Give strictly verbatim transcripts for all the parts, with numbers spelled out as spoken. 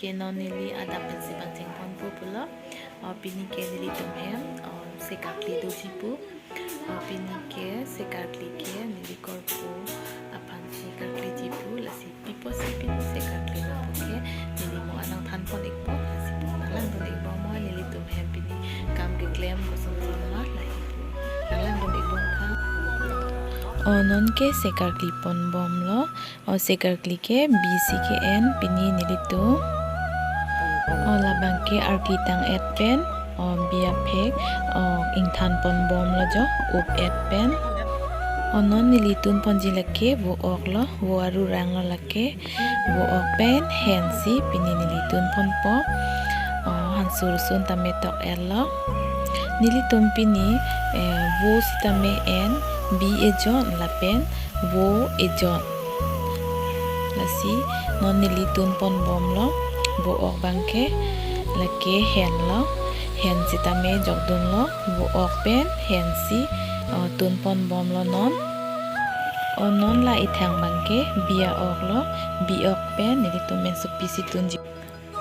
Ke non neli adap pensi pangcheng ponpo pulo. O, pini ke nelitum hem, o, sekarkli doji pu. O, pini ke sekarkli ke neli korpo aphan sekarkliji pu, lasi pi apotsi pini sekarkli nangpo ke neli mo anang than pon ikpo, lasi pu nanglang dun ikbom mo, nelitum hem pini kam keklem koson koson ma, lasi pu nanglang dun ikbom tha. O, non ke sekarkli pon bomlo. O, sekarkli ke bisi ke en pini nelitum. O, labang ke arkli tang-et pen, o, bi aphek, o, ingthan pon bomlo jo, up-et pen. O, non neli tun ponji lake vo-ok lo, vo arurang lo lake, vo-ok pen hensi pini neli tun ponpo. O, hansur sun tame tok-et lo. Nelitum pini, eh, vo sitame en, bi ejon lapen vo ejon. Lasi non neli tun pon bomlo, vo-ok abang ke lake henlo, hen sitame jokdunlo, vo-ok pen hensi, o, tun pon bomlo non. O, non la ithang abang ke bi a-ok lo, bi-ok pen nelitum mensopi si tunji.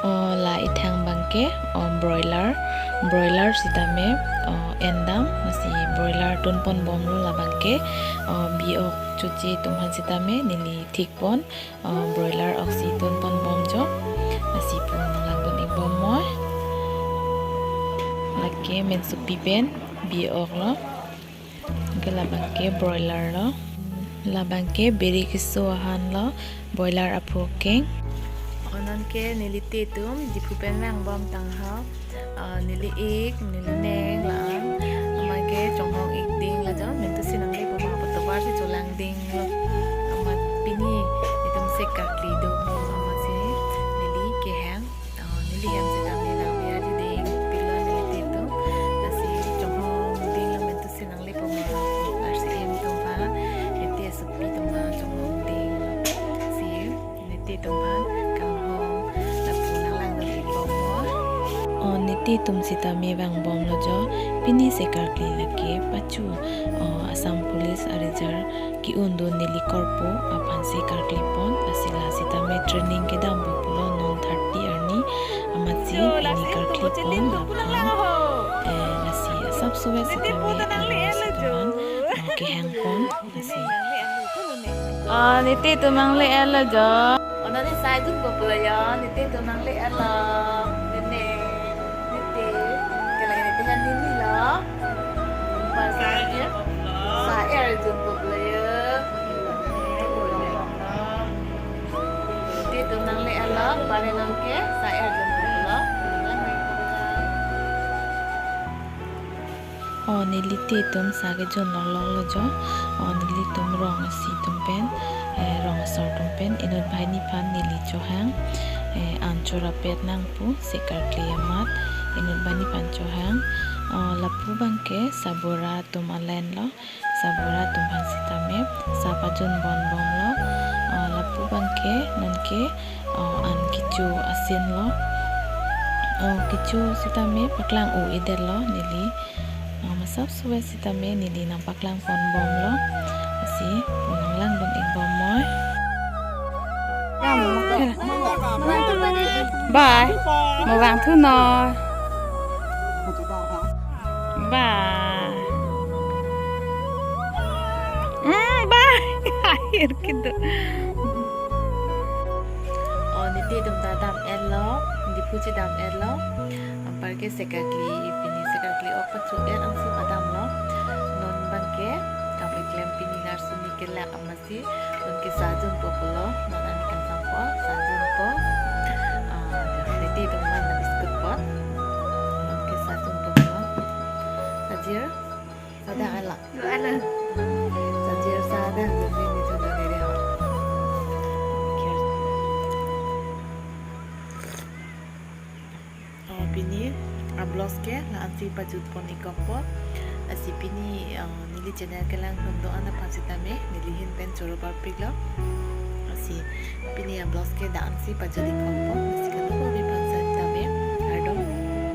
O, la ithang abang ke, o, broiler, broiler sitame, o, endam, lasi broiler tun pon bomlo labang ke, o, bi-ok choche atum aphan sitame neli thik pon, o, broiler oksi tun pon bom jo, lasi pu nanglang dun ikbom mo. Lake mensopi pen bi-ok lo. Ke labang ke broiler lo. Labang ke beri keso ahan lo, broiler aphu keng. O, non ke neli te atum, Diphu pen vang bom tang ho. Ah, neli ik, neli neng la-an. Amat ke chonghong ik ding la jo, mentu si nangle po ma, pu tovar si cholang ding lo. Amat pini, itum sekarkli do, amat si neli kehang. O, neli hem sitame nang biar di ding, pilo neli te atum. Lasi chonghong ding lo mentu si nangle po ma, R C M atum aphan, neli te asopi atum aphan chonghong ding lo. Si, neli te atum aphan kanghon, lapu nanglang dun ikbom mo. O, neli te atum sitame vang bomlo jo, pini sekarkli lake pachu, o, Assam Police arijar ke-un dun neli korpo aphan sekarkli pon, lasi la sitame training kedam bomlo non thirty arni, amat si pini karkli pon laphan, eh, lasi asap suet sitame arni si teman, eh, kehang pon, lasi. O, neli te atum nangle-et lo jo. O, non ne sai dunpo pulo jo, neli te atum nangle-et lo. Nene, neli te, kelang neli te han nini lo. Sa-er dunpo pulo jo. Neli te atum nangle-et lo, pare nangke sa-er dunpo pulo. O, neli te atum sa kejun longlok lo jo. O, nelitum rong isi atum pen, eh, rong asor atum pen, inut banghini aphan neli chohang, eh, an chorapet nang pu, sekarkli amat, inut banghini aphan chohang. O, lapu abangke sabura atum alen lo, sabura atum aphan sitame sa pajun bon bomlo. O, lapu abangke nonke, o, an kecho asin lo. O, kecho sitame paklang-o-edet lo neli. O, masap suet sitame neli nangpaklang pon bomlo. Lasi pu nanglang dun ikbom mo. Bye. Mo vangthu noi. Bye. Hmm, bye. Akhir gitu. O, neli te atum ta dam-et lo, Diphu chedam-et lo. Anparke sekarkli, pini sekarkli ok pacho-et ansi padam lo. Non abangke kam keklem pini narsuni kelak amatsi, nonke sa junpo pulo, non ani kangsam po, sa junpo. Ah, neli te atum aphan biscuit po. Nonke sa junpo pulo. Sajir, sa dang-et lo. Lo-et lo. Sajir sa dang, jadi ini juga deh. O, pini a-vlogs ke la-ansi pajut pon ikpo. Lasi pini, o, neli channel kelang atum do-an aphan sitame neli ahin pen choro parpik lo. Lasi pini a-vlogs ke la-ansi pajut ikpo. Lasi kadokave aphan